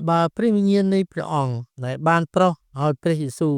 បើព្រះវិញ្ញាណនៃព្រះអង្គដែលបានប្រោសឲ្យព្រះយេស៊ូវ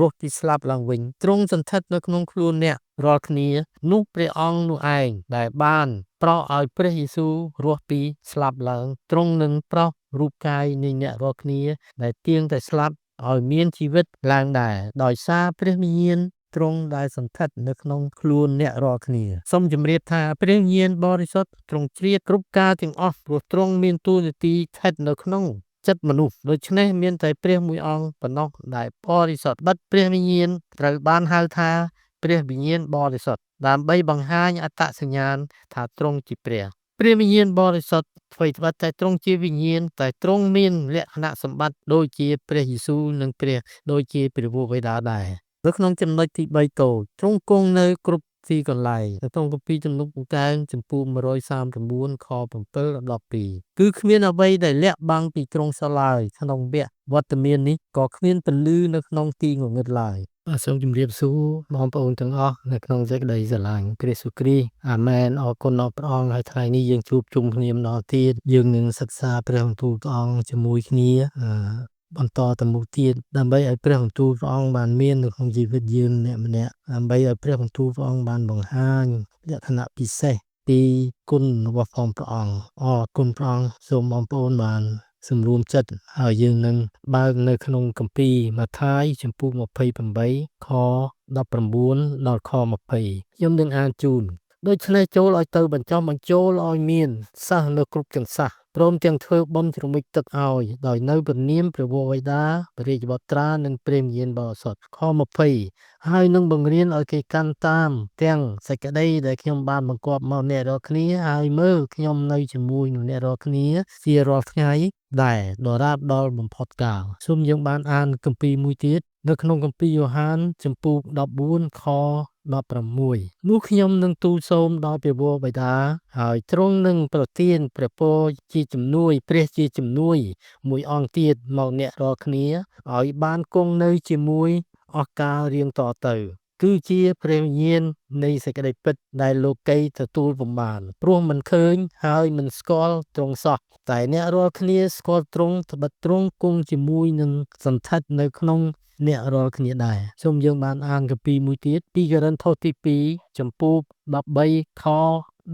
រស់ពីស្លាប់ឡើងវិញទ្រង់សណ្ឋិតនៅក្នុងខ្លួនអ្នករាល់គ្នានោះព្រះអង្គនោះឯងដែលបានប្រោសឲ្យព្រះយេស៊ូវរស់ពីស្លាប់ឡើងទ្រង់នឹងប្រោសរូបកាយនៃអ្នករាល់គ្នាដែលទៀងតែស្លាប់ឲ្យមានជីវិតឡើងដែរដោយសារព្រះវិញ្ញាណទ្រង់ដែលសន្ធិដ្ឋនៅក្នុងខ្លួនអ្នករាល់គ្នាសូមជម្រាបថាព្រះវិញ្ញាណបរិសុទ្ធទ្រង់ជ្រាបគ្រប់ការទាំងអស់ព្រោះទ្រង់មានតួនាទីស្ថិតនៅក្នុងចិត្តមនុស្សដូច្នេះមានតែព្រះមួយអង្គប៉ុណ្ណោះដែលបរិសុទ្ធបិទព្រះវិញ្ញាណត្រូវបានហៅថាព្រះវិញ្ញាណបរិសុទ្ធដើម្បីបង្ហាញអត្តសញ្ញាណថាទ្រង់ជាព្រះព្រះវិញ្ញាណបរិសុទ្ធអ្វីត្បិតតែទ្រង់ជាវិញ្ញាណតែទ្រង់មានលក្ខណៈសម្បត្តិដូចជាព្រះយេស៊ូវនិងព្រះដូចជាព្រះវរបិតាដែរនៅក្នុងចំណុចទី3តូចទ្រង់គង់នៅគ្រប់ទីកន្លែងនៅក្នុងគម្ពីរទំនុកបង្កើនចំពោះ139ខ7ដល់12គឺគ្មានអ្វីដែលលាក់បាំងពីទ្រង់សោះឡើយក្នុងវគ្គវត្តមាននេះក៏គ្មានពន្លឺនៅក្នុងទីងងឹតឡើយ បាទសូមជម្រាបសួរបងប្អូនទាំងអស់នៅក្នុងសេចក្តីស្រឡាញ់ព្រះយេស៊ូវគ្រីស្ទអាមែនអរគុណដល់ព្រះអង្គហើយថ្ងៃនេះយើងជួបជុំគ្នាម្ដងទៀតយើងនឹងសិក្សាព្រះបន្ទូលព្រះអង្គជាមួយគ្នាអឺបន្តទៅមុខទៀតដើម្បីឲ្យព្រះបន្ទូលព្រះអង្គបានមាននៅក្នុងជីវិតយើងម្នាក់ម្នាក់ដើម្បីឲ្យព្រះបន្ទូលព្រះអង្គបានបង្ហាញលក្ខណៈពិសេសពីគុណរបស់ផងព្រះអង្គអរគុណព្រះអង្គសូមបងប្អូនបានសម្រួមចិត្តហើយយើងនឹងបើកនៅក្នុងគម្ពីរម៉ាថាយចំពូក28ខ19ដល់ខ20ខ្ញុំនឹងអានជូនដូច្នេះចូលឲ្យទៅបញ្ចុះបញ្ចូលឲ្យមានសិស្សនៅគ្រប់ទាំងសាសព្រមទាំងធ្វើបុណ្យជ្រមុជទឹកឲ្យដោយនៅព្រះនាមព្រះវរបិតាព្រះរាជបុត្រានិងព្រះវិញ្ញាណបរិសុទ្ធខ20ហើយនឹងបង្រៀនឲ្យគេកាន់តាមទាំងសេចក្តីដែលខ្ញុំបានបង្គាប់មកអ្នករាល់គ្នាហើយមើលខ្ញុំនៅជាមួយនឹងអ្នករាល់គ្នាជារាល់ថ្ងៃដែរដរាបដល់បំផុតកាលសូមយើងបានអានគម្ពីរមួយទៀតនៅក្នុងគម្ពីរយ៉ូហានចំពូក14ខ16នោះខ្ញុំនឹងទូលសូមដល់ព្រះវរបិតាហើយទ្រង់នឹងប្រទានព្រះពរជាជំនួយព្រះជាជំនួយមួយអង្គទៀតមកអ្នករាល់គ្នាឲ្យបានគង់នៅជាមួយអស់កាលរៀងតទៅគឺជាព្រះវិញ្ញាណនៃសេចក្តីពិតដែលលោកីទទួលពុំបានព្រោះមិនឃើញហើយមិនស្គាល់ទ្រង់សោះតែអ្នករាល់គ្នាស្គាល់ទ្រង់ត្បិតទ្រង់គង់ជាមួយនឹងសន្ធិដ្ឋនៅក្នុងអ្នករាល់គ្នាដែរសូមយើងបានអានគម្ពីរមួយទៀតពីកូរិនថូសទី2ចំពូក13ខ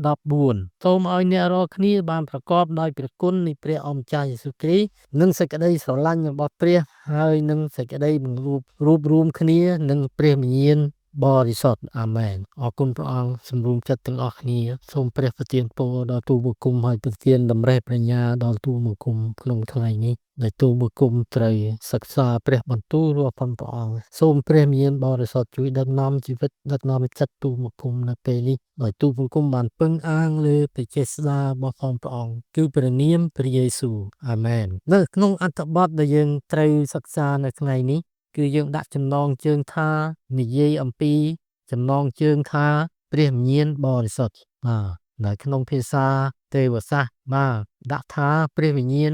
14សូមឲ្យអ្នករាល់គ្នាបានប្រកបដោយព្រះគុណនៃព្រះអម្ចាស់យេស៊ូវគ្រីស្ទនិងសេចក្តីស្រឡាញ់របស់ព្រះហើយនិងសេចក្តីបង្រួបរួបរួមគ្នានឹងព្រះវិញ្ញាណបរិសុទ្ធអាមែនអរគុណព្រះអង្គសម្រួមចិត្តទាំងអស់គ្នាសូមព្រះប្រទានពរដល់ទូលបង្គំហើយប្រទានតម្រេះប្រាជ្ញាដល់ទូលបង្គំក្នុងថ្ងៃនេះដែលទូលបង្គំត្រូវសិក្សាព្រះបន្ទូលរបស់ព្រះអង្គសូមព្រះវិញ្ញាណបរិសុទ្ធជួយដឹកនាំជីវិតដឹកនាំចិត្តទូលបង្គំនៅពេលនេះដោយទូលបង្គំបានពឹងអាងលើព្រះចេស្តារបស់ព្រះអង្គគឺព្រះនាមព្រះយេស៊ូវអាមែននៅក្នុងអត្ថបទដែលយើងត្រូវសិក្សានៅថ្ងៃនេះគឺយើងដាក់ចំណងជើងថានិយាយអំពីចំណងជើងថាព្រះវិញ្ញាណបរិសុទ្ធបាទនៅក្នុងភាសាទេវសាស្ត្របាទដាក់ថាព្រះវិញ្ញាណ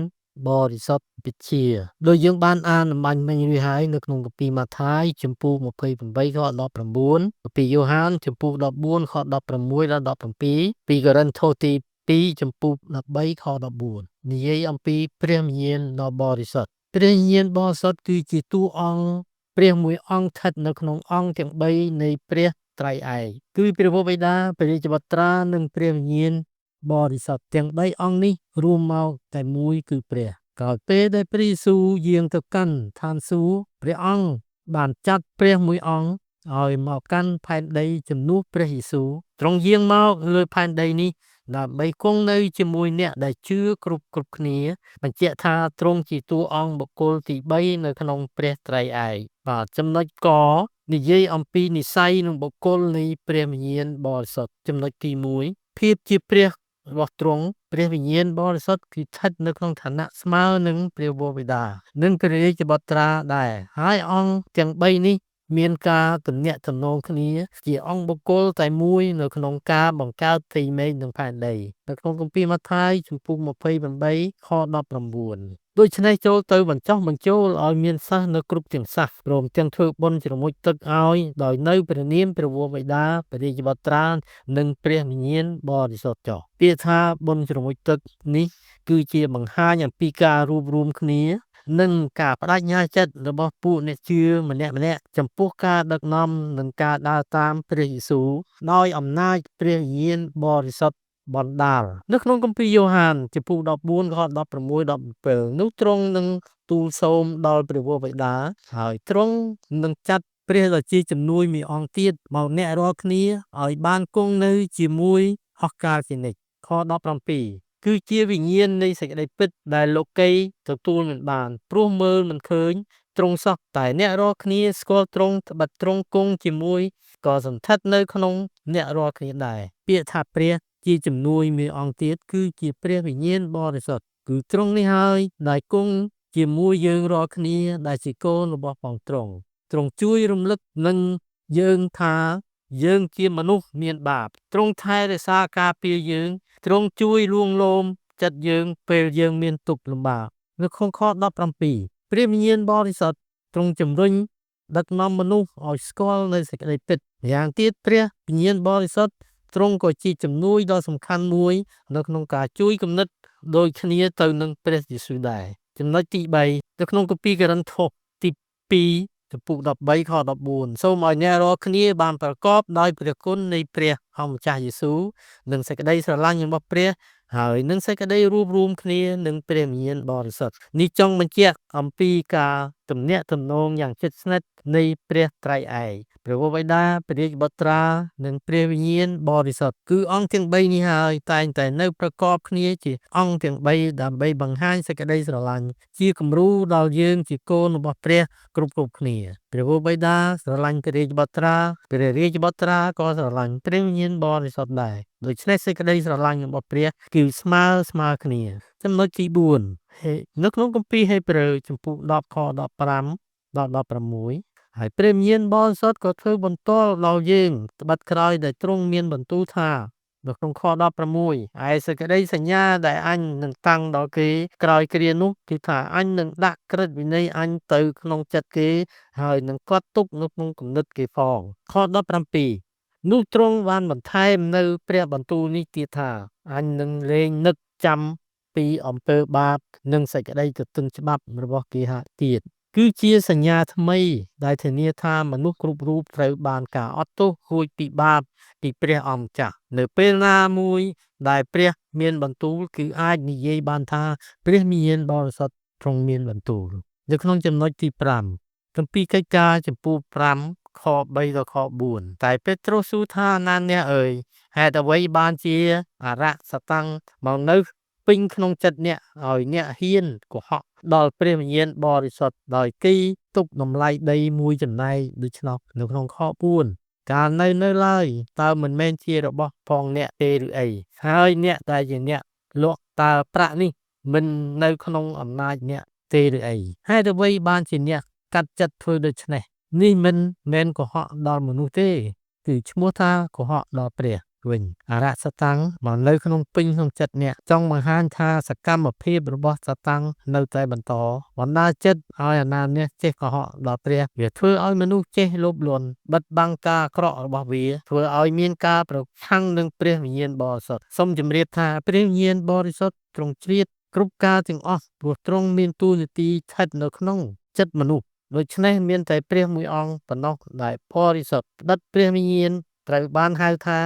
បរិសុទ្ធវិជ្ជាដោយយើងបានអានអំបញ្ញមិញរួចហើយនៅក្នុងគម្ពីរម៉ាថាយចំពូក28ខ19គម្ពីរយ៉ូហានចំពូក14ខ16ដល់17ពីកូរិនថូសទី2ចំពូក13ខ14និយាយអំពីព្រះវិញ្ញាណដ៏បរិសុទ្ធព្រះវិញ្ញាណបរិសុទ្ធគឺជាតួអង្គព្រះមួយអង្គស្ថិតនៅក្នុងអង្គទាំង3នៃព្រះត្រៃឯកគឺព្រះវរបិតាព្រះរាជបុត្រានិងព្រះវិញ្ញាណបរិសុទ្ធទាំង3អង្គនេះរួមមកតែមួយគឺព្រះក្រោយពេលដែលព្រះយេស៊ូវយាងទៅកាន់ឋានសួគ៌ព្រះអង្គបានចាត់ព្រះមួយអង្គឲ្យមកកាន់ផែនដីជំនួសព្រះយេស៊ូវទ្រង់យាងមកលើផែនដីនេះដើម្បីគង់នៅជាមួយអ្នកដែលជឿគ្រប់គ្រប់គ្នាបញ្ជាក់ថាទ្រង់ជាតួអង្គបុគ្គលទី3នៅក្នុងព្រះត្រៃឯកបាទចំណុចកនិយាយអំពីនិស័យនិងបុគ្គលនៃព្រះវិញ្ញាណបរិសុទ្ធចំណុចទី1ភាពជាព្រះរបស់ទ្រង់ព្រះវិញ្ញាណបរិសុទ្ធគឺស្ថិតនៅក្នុងឋានៈស្មើនឹងព្រះវរបិតានិងព្រះរាជបុត្រាដែរហើយអង្គទាំង3នេះមានការទំនាក់ទំនងគ្នាជាអង្គបុគ្គលតែមួយនៅក្នុងការបង្កើតផ្ទៃមេឃនិងផែនដីនៅក្នុងគម្ពីរម៉ាថាយជំពូក28ខ19ដូច្នេះចូលទៅបញ្ចុះបញ្ចូលឲ្យមានសិស្សនៅគ្រប់ទាំងសាសព្រមទាំងធ្វើបុណ្យជ្រមុជទឹកឲ្យដោយនៅព្រះនាមព្រះវរបិតាព្រះរាជបុត្រានិងព្រះវិញ្ញាណបរិសុទ្ធចុះពាក្យថាបុណ្យជ្រមុជទឹកនេះ គឺជាបង្ហាញអំពីការរួបរួមគ្នា និងការប្តេជ្ញាចិត្តរបស់ពួកអ្នកជឿម្នាក់ៗចំពោះការដឹកនាំនិងការដើរតាមព្រះយេស៊ូវដោយអំណាចព្រះវិញ្ញាណបរិសុទ្ធបណ្ដាល។ នៅក្នុងគម្ពីរយ៉ូហានជំពូក14ខ16 17នោះ ទ្រង់នឹងទូលសូមដល់ព្រះវរបិតា ហើយទ្រង់នឹងចាត់ព្រះដ៏ជាជំនួយមួយអង្គទៀតមកអ្នករាល់គ្នាឲ្យបានគង់នៅជាមួយអស់កលជានិច្ច។ ខ17 គឺជាវិញ្ញាណនៃសេចក្តីពិតដែលលោកីទទួលមិនបាន ព្រោះមើលមិនឃើញទ្រង់សោះ តែអ្នករាល់គ្នាស្គាល់ទ្រង់ ត្បិតទ្រង់គង់ជាមួយ ក៏សន្ធិដ្ឋនៅក្នុងអ្នករាល់គ្នាដែរ។ ពាក្យថាព្រះជាជំនួយមួយអង្គទៀត គឺជាព្រះវិញ្ញាណបរិសុទ្ធ គឺទ្រង់នេះហើយដែលគង់ជាមួយយើងរាល់គ្នាដែលជាកូនរបស់ផងទ្រង់។ ទ្រង់ជួយរំលឹកនឹងយើងថាយើងជាមនុស្សមានបាប ទ្រង់ថែរក្សាការពារយើង ទ្រង់ជួយលួងលោមចិត្តយើងពេលយើងមានទុក្ខលំបាក។ នៅក្នុងខ17 ព្រះវិញ្ញាណបរិសុទ្ធទ្រង់ជំរុញដឹកនាំមនុស្សឲ្យស្គាល់នៅសេចក្តីពិត។ ម្យ៉ាងទៀត ព្រះវិញ្ញាណបរិសុទ្ធទ្រង់ក៏ជាជំនួយដ៏សំខាន់មួយនៅក្នុងការជួយគំនិតដូចគ្នាទៅនឹងព្រះយេស៊ូវដែរ។ ចំណុចទី3 នៅក្នុងគម្ពីរកូរិនថូសទី2 ចំពុក13ខ14 សូមឲ្យអ្នករាល់គ្នាបានប្រកបដោយព្រះគុណនៃព្រះអម្ចាស់យេស៊ូវ និងសេចក្តីស្រឡាញ់របស់ព្រះ ហើយនឹងសេចក្តីរួបរួមគ្នានឹងព្រះវិញ្ញាណបរិសុទ្ធ។ នេះចង់បញ្ជាក់អំពីការទំនាក់ទំនងយ៉ាងជិតស្និទ្ធនៃព្រះត្រៃឯក ព្រះវរបិតា ព្រះរាជបុត្រា និងព្រះវិញ្ញាណបរិសុទ្ធ គឺអង្គទាំង3នេះហើយតែងតែនៅប្រកបគ្នាជាអង្គទាំង3 ដើម្បីបង្ហាញសេចក្តីស្រឡាញ់ជាគំរូដល់យើងជាកូនរបស់ព្រះគ្រប់គ្រប់គ្នា។ ព្រះវរបិតាស្រឡាញ់ព្រះរាជបុត្រា ព្រះរាជបុត្រាក៏ស្រឡាញ់ព្រះវិញ្ញាណបរិសុទ្ធដែរ ដូច្នេះសេចក្តីស្រឡាញ់របស់ព្រះគឺស្មើស្មើគ្នា។ ចំណុចទី4 នៅក្នុងគម្ពីរហេព្រើរជំពូក10ខ15ដល់16 ហើយព្រះវិញ្ញាណបរិសុទ្ធក៏ធ្វើបន្ទាល់ដល់យើង ត្បិតក្រោយដែលទ្រង់មានបន្ទូលថា នៅក្នុងខ16 ឯសេចក្តីសញ្ញាដែលអញនឹងតាំងដល់គេក្រោយគ្រានោះ គឺថាអញនឹងដាក់ក្រឹតវិន័យអញទៅក្នុងចិត្តគេ ហើយនឹងកត់ទុកនៅក្នុងគំនិតគេផង។ ខ17 នោះទ្រង់បានបន្ថែមនៅព្រះបន្ទូលនេះទៀតថា អញនឹងលែងនឹកចាំពីអំពើបាបនិងសេចក្តីទទឹងច្បាប់របស់គេហាក់ទៀត។ គឺជាសញ្ញាថ្មីដែលធានាថាមនុស្សគ្រប់រូបត្រូវបានការអត់ទោសហួចពីបាបពីព្រះអម្ចាស់។ នៅពេលណាមួយដែលព្រះមានបន្ទូល គឺអាចនិយាយបានថាព្រះវិញ្ញាណបរិសុទ្ធទ្រង់មានបន្ទូល។ នៅក្នុងចំណុចទី5 គម្ពីរកិច្ចការចំពោះ5ខ3ដល់ខ4 តែពេត្រុសសួរថា ណានអ្នកអើយ ហេតុអ្វីបានជាអរៈសតាំងមកនៅពេញក្នុងចិត្តអ្នក ឲ្យអ្នកហ៊ានកុហកដល់ព្រះវិញ្ញាណបរិសុទ្ធ ដោយគីទុកតម្លៃដីមួយចំណែកដូច្នោះ? នៅក្នុងខ4 កាលនៅនៅឡើយ តើមិនមែនជារបស់ផងអ្នកទេឬអី? ហើយអ្នកដែលជាអ្នកលក់ តើប្រាក់នេះមិននៅក្នុងអំណាចអ្នកទេឬអី? ហេតុអ្វីបានជាអ្នកកាត់ចិត្តធ្វើដូច្នេះ? នេះមិនមែនកុហកដល់មនុស្សទេ គឺឈ្មោះថាកុហកដល់ព្រះវិញ។ អរៈសតាំងមកនៅក្នុងពេញក្នុងចិត្តអ្នក ចង់បង្ហាញថាសកម្មភាពរបស់សតាំងនៅតែបន្តបណ្ដាចិត្តឲ្យអាណានេះចេះកុហកដល់ព្រះ។ វាធ្វើឲ្យមនុស្សចេះលោភលន់ បិទបាំងការអាក្រក់របស់វា ធ្វើឲ្យមានការប្រឆាំងនឹងព្រះវិញ្ញាណបរិសុទ្ធ។ សូមជម្រាបថាព្រះវិញ្ញាណបរិសុទ្ធទ្រង់ជ្រាបគ្រប់ការទាំងអស់ ព្រោះទ្រង់មានតួនាទីស្ថិតនៅក្នុងចិត្តមនុស្ស។ ដូច្នេះមានតែព្រះមួយអង្គប៉ុណ្ណោះដែលបរិសុទ្ធ ផ្តិតព្រះវិញ្ញាណត្រូវបានហៅថា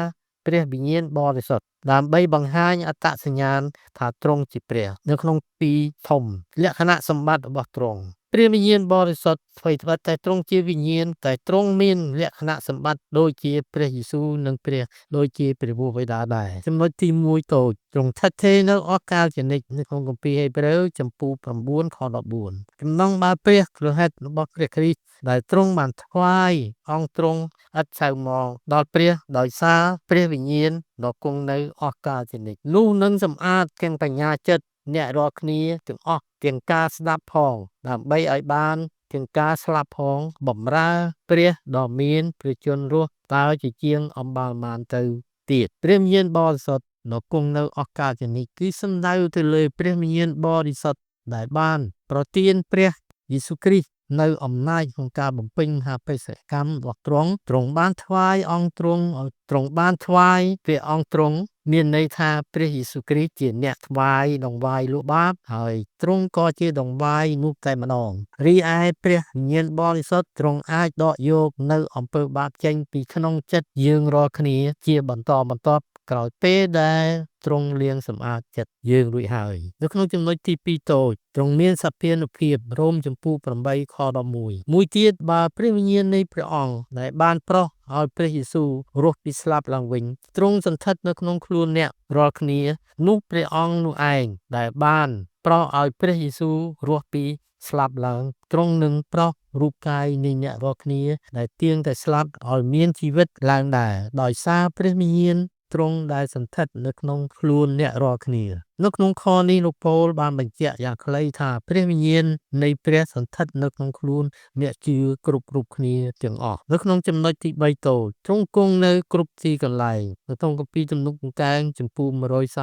ព្រះវិញ្ញាណបរិសុទ្ធ ដើម្បីបង្ហាញអត្តសញ្ញាណថាទ្រង់ជាព្រះ។ នៅក្នុងពីធំ លក្ខណៈសម្បត្តិរបស់ទ្រង់ ព្រះវិញ្ញាណបរិសុទ្ធ អ្វីត្បិតតែទ្រង់ជាវិញ្ញាណ តែទ្រង់មានលក្ខណៈសម្បត្តិដូចជាព្រះយេស៊ូវ និងព្រះដូចជាព្រះវរបិតាដែរ។ ចំណុចទី1តូច ទ្រង់ស្ថិតស្ថេរនៅអស់កលជានិច្ច នៅក្នុងគម្ពីរហេព្រើរចំពូ9ខ14 ចំណងបើព្រះលោហិតរបស់ព្រះគ្រីស្ទដែលទ្រង់បានថ្វាយអង្គទ្រង់ឥតសៅមងដល់ព្រះដោយសារព្រះវិញ្ញាណដ៏គង់នៅអស់កលជានិច្ចនោះ នឹងសម្អាតទាំងបញ្ញាចិត្តអ្នករាល់គ្នាទាំងអស់ ទាំងការស្ដាប់ផង ដើម្បីឲ្យបានទាំងការស្លាប់ផង បំរើព្រះដ៏មានព្រះជន្មរស់តើជាជាងអំបាលមានទៅទៀត។ ព្រះវិញ្ញាណបរិសុទ្ធដ៏គង់នៅអស់កលជានិច្ច គឺសំដៅទៅលើព្រះវិញ្ញាណបរិសុទ្ធដែលបានប្រទានព្រះយេស៊ូវគ្រីស្ទនៅអំណាចក្នុងការបំពេញមហាបេសកកម្មរបស់ទ្រង់។ ទ្រង់បានថ្វាយអង្គទ្រង់ ទ្រង់បានថ្វាយព្រះអង្គទ្រង់ មានន័យថាព្រះយេស៊ូវគ្រីស្ទជាអ្នកថ្វាយដង្វាយលក់បាប ហើយទ្រង់ក៏ជាដង្វាយនោះតែម្ដង។ រីឯព្រះវិញ្ញាណបរិសុទ្ធ ទ្រង់អាចដកយកនូវអំពើបាបចេញពីក្នុងចិត្តយើងរាល់គ្នាជាបន្តបន្ទាប់ ក្រោយពេលដែលទ្រង់លាងសម្អាតចិត្តយើងរួចហើយ។ នៅក្នុងចំណុចទី2តូច ទ្រង់មានសភានុភាព រ៉ូមជំពូក8ខ11 មួយទៀត បើព្រះវិញ្ញាណនៃព្រះអង្គដែលបានប្រោសឲ្យព្រះយេស៊ូវរស់ពីស្លាប់ឡើងវិញ ទ្រង់សន្ធិដ្ឋនៅក្នុងខ្លួនអ្នករាល់គ្នា នោះព្រះអង្គនោះឯងដែលបានប្រោសឲ្យព្រះយេស៊ូវរស់ពីស្លាប់ឡើង ទ្រង់នឹងប្រោសរូបកាយនៃអ្នករាល់គ្នាដែលទៀងតែស្លាប់ឲ្យមានជីវិតឡើងដែរ ដោយសារព្រះវិញ្ញាណទ្រង់ដែលសន្ធិដ្ឋនៅក្នុងខ្លួនអ្នករាល់គ្នា។ នៅក្នុងខនេះ លោកប៉ូលបានបញ្ជាក់យ៉ាងខ្លីថា ព្រះវិញ្ញាណនៃព្រះសន្ធិដ្ឋនៅក្នុងខ្លួនអ្នកជឿគ្រប់គ្រប់គ្នាទាំងអស់។ នៅក្នុងចំណុចទី3តូច ទ្រង់គង់នៅគ្រប់ទីកន្លែង។ នៅក្នុងគម្ពីរទំនុកដង្កើងជំពូក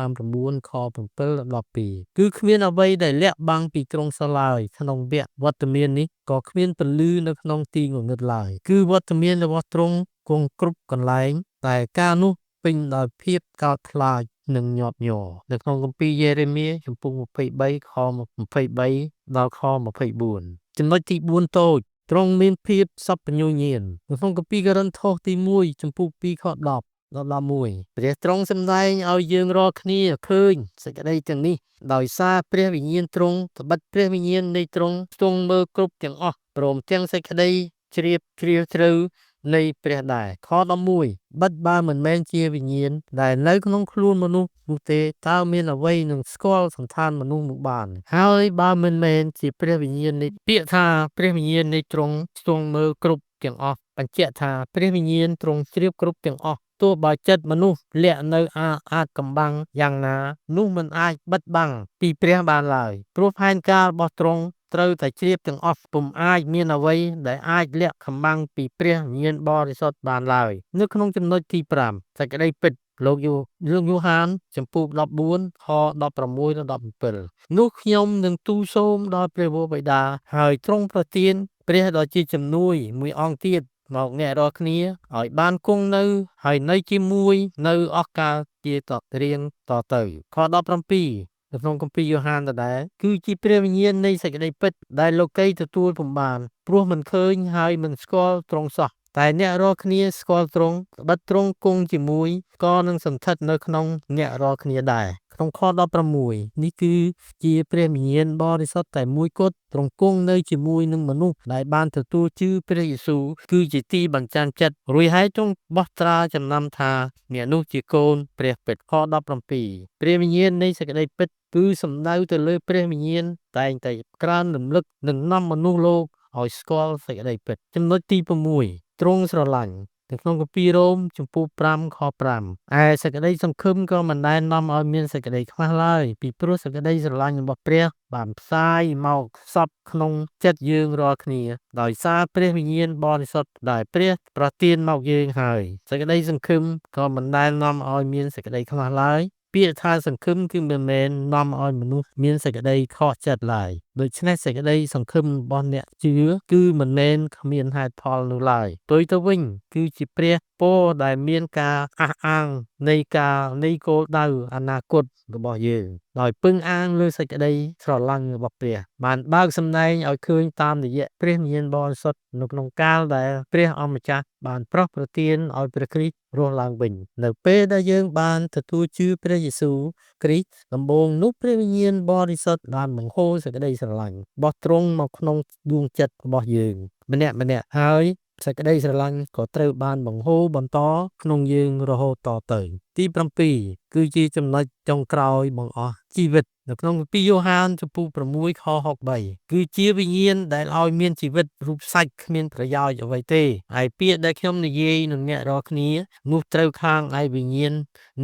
139ខ7ដល់12 គឺគ្មានអ្វីដែលលាក់បាំងពីទ្រង់សោះឡើយ ក្នុងវគ្គវត្តមាននេះក៏គ្មានពន្លឺនៅក្នុងទីងងឹតឡើយ គឺវត្តមានរបស់ទ្រង់គង់គ្រប់កន្លែង តែការនោះពេញដោយភាពកោតខ្លាចនិងញាប់ញ័រ។ នៅក្នុងគម្ពីរយេរេមៀជំពូក23ខ23ដល់ខ24។ ចំណុចទី4តូច ទ្រង់មានភាពសព្វញ្ញញាណ។ នៅក្នុងគម្ពីរកូរិនថូសទី1ជំពូក2ខ10ដល់11 ព្រះទ្រង់សម្ដែងឲ្យយើងរាល់គ្នាឃើញសេចក្តីទាំងនេះដោយសារព្រះវិញ្ញាណទ្រង់ ត្បិតព្រះវិញ្ញាណនៃទ្រង់ទ្រង់មើលគ្រប់ទាំងអស់ ព្រមទាំងសេចក្តីជ្រាបជ្រាលជ្រៅនៃព្រះដែរ។ ខ11 បិទបើមិនមែនជាវិញ្ញាណដែលនៅក្នុងខ្លួនមនុស្សនោះទេ តើមានអ្វីនឹងស្គាល់សន្តានមនុស្សនោះបាន? ហើយបើមិនមែនជាព្រះវិញ្ញាណនៃ ពាក្យថាព្រះវិញ្ញាណនៃទ្រង់ទ្រង់មើលគ្រប់ទាំងអស់ បញ្ជាក់ថាព្រះវិញ្ញាណទ្រង់ជ្រាបគ្រប់ទាំងអស់ ទោះបើចិត្តមនុស្សលាក់នៅអាចកំបាំងយ៉ាងណា នោះមិនអាចបិទបាំងពីព្រះបានឡើយ ព្រោះផែនការរបស់ទ្រង់ត្រូវតែជ្រាបទាំងអស់ ពុំអាចមានអ្វីដែលអាចលាក់កំបាំងពីព្រះវិញ្ញាណបរិសុទ្ធបានឡើយ។ នៅក្នុងចំណុចទី5 សេចក្តីពិត លោកយូលោកយូហានចំពូក14ខ16ដល់17 នោះខ្ញុំនឹងទូលសូមដល់ព្រះវរបិតា ហើយទ្រង់ប្រទានព្រះដ៏ជាជំនួយមួយអង្គទៀតមកអ្នករាល់គ្នាឲ្យបានគង់នៅ ហើយនៅជាមួយនៅអស់កាលជាតរៀងតទៅ។ ខ17 នៅក្នុងគម្ពីរយ៉ូហានដដែល គឺជាព្រះវិញ្ញាណនៃសេចក្តីពិតដែលលោកីទទួលពុំបាន ព្រោះមិនឃើញហើយមិនស្គាល់ទ្រង់សោះ តែអ្នករាល់គ្នាស្គាល់ទ្រង់ ត្បិតទ្រង់គង់ជាមួយ ក៏នឹងសន្ធិដ្ឋនៅក្នុងអ្នករាល់គ្នាដែរ។ ក្នុងខ16 នេះគឺជាព្រះវិញ្ញាណបរិសុទ្ធតែមួយគត់ ទ្រង់គង់នៅជាមួយនឹងមនុស្សដែលបានទទួលជឿព្រះយេស៊ូវ គឺជាទីបញ្ចាំចិត្ត រួចហើយទ្រង់បោះត្រាចំណាំថាអ្នកនោះជាកូនព្រះពិត។ ខ17 ព្រះវិញ្ញាណនៃសេចក្តីពិត គឺសំដៅទៅលើព្រះវិញ្ញាណតែងតែក្រើនរំលឹកនិងនាំមនុស្សលោកឲ្យស្គាល់សេចក្តីពិត។ ចំណុចទី6 ទ្រង់ស្រឡាញ់។ នៅក្នុងគម្ពីររ៉ូមជំពូក5ខ5 ឯសេចក្តីសង្ឃឹមក៏មិនដែលនាំឲ្យមានសេចក្តីខ្មាស់ឡើយ ពីព្រោះសេចក្តីស្រឡាញ់របស់ព្រះបានផ្សាយមកសពក្នុងចិត្តយើងរាល់គ្នា ដោយសារព្រះវិញ្ញាណបរិសុទ្ធដែលព្រះប្រទានមកយើងហើយ។ សេចក្តីសង្ឃឹមក៏មិនដែលនាំឲ្យមានសេចក្តីខ្មាស់ឡើយ។ ពាក្យថាសង្ឃឹមគឺមិនមែននាំឲ្យមនុស្សមានសេចក្តីខកចិត្តឡើយ ដូច្នេះសេចក្តីសង្ឃឹមរបស់អ្នកជឿគឺមិនមែនគ្មានហេតុផលនោះឡើយ ផ្ទុយទៅវិញគឺជាព្រះពរដែលមានការអះអាងនៃការនៃគោលដៅអនាគតរបស់យើង ដោយពឹងអាងលើសេចក្តីស្រឡាញ់របស់ព្រះបានបើកសម្ដែងឲ្យឃើញតាមរយៈព្រះវិញ្ញាណបរិសុទ្ធ នៅក្នុងកាលដែលព្រះអម្ចាស់បានប្រោះប្រទានឲ្យព្រះគ្រីស្ទរស់ឡើងវិញ។ នៅពេលដែលយើងបានទទួលជឿព្រះយេស៊ូវគ្រីស្ទដំបូងនោះ ព្រះវិញ្ញាណបរិសុទ្ធបានបង្ហូរសេចក្តីស្រឡាញ់របស់ទ្រង់មកក្នុងដួងចិត្តរបស់យើងម្នាក់ម្នាក់ ហើយសេចក្តីស្រឡាញ់ក៏ត្រូវបានបង្ហូរបន្តក្នុងយើងរហូតតទៅ។ ទី7 គឺជាចំណុចចុងក្រោយបង្អស់ ជីវិត។ នៅក្នុងគម្ពីរយ៉ូហានជំពូក6ខ63 គឺជាវិញ្ញាណដែលឲ្យមានជីវិត រូបសាច់គ្មានប្រយោជន៍អ្វីទេ ហើយពាក្យដែលខ្ញុំនិយាយនឹងអ្នករាល់គ្នានោះត្រូវខាងឯវិញ្ញាណ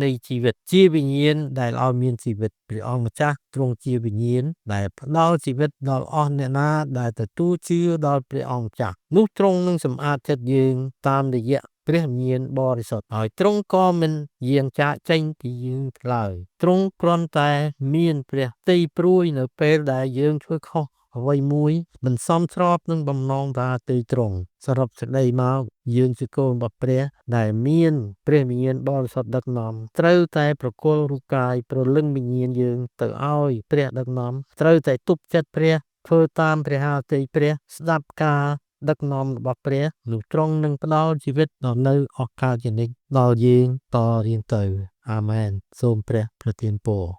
នៃជីវិត ជាវិញ្ញាណដែលឲ្យមានជីវិត។ ព្រះអង្គម្ចាស់ទ្រង់ជាវិញ្ញាណដែលផ្ដល់ជីវិតដល់អស់អ្នកណាដែលទទួលជឿដល់ព្រះអង្គម្ចាស់ នោះទ្រង់នឹងសម្អាតចិត្តយើងតាមរយៈព្រះវិញ្ញាណបរិសុទ្ធ ហើយទ្រង់ក៏មិនយាងចាកចេញពីយើងឡើយ ទ្រង់គ្រាន់តែមានព្រះទ័យព្រួយនៅពេលដែលយើងធ្វើខុស អ្វីមួយមិនសមស្របនឹងបំណងព្រះហឫទ័យទ្រង់។ សរុបសេចក្តីមក យើងជាកូនរបស់ព្រះដែលមានព្រះវិញ្ញាណបរិសុទ្ធដឹកនាំ ត្រូវតែប្រគល់រូបកាយព្រលឹងវិញ្ញាណយើងទៅឲ្យព្រះដឹកនាំ ត្រូវតែទប់ចិត្តព្រះ ធ្វើតាមព្រះហឫទ័យព្រះ ស្ដាប់ការដឹកនាំរបស់ព្រះ នោះទ្រង់នឹងផ្ដល់ជីវិតដ៏នៅអស់កលជានិច្ចដល់យើងតរៀងទៅ។ អាមែន។ សូមព្រះប្រទានពរ។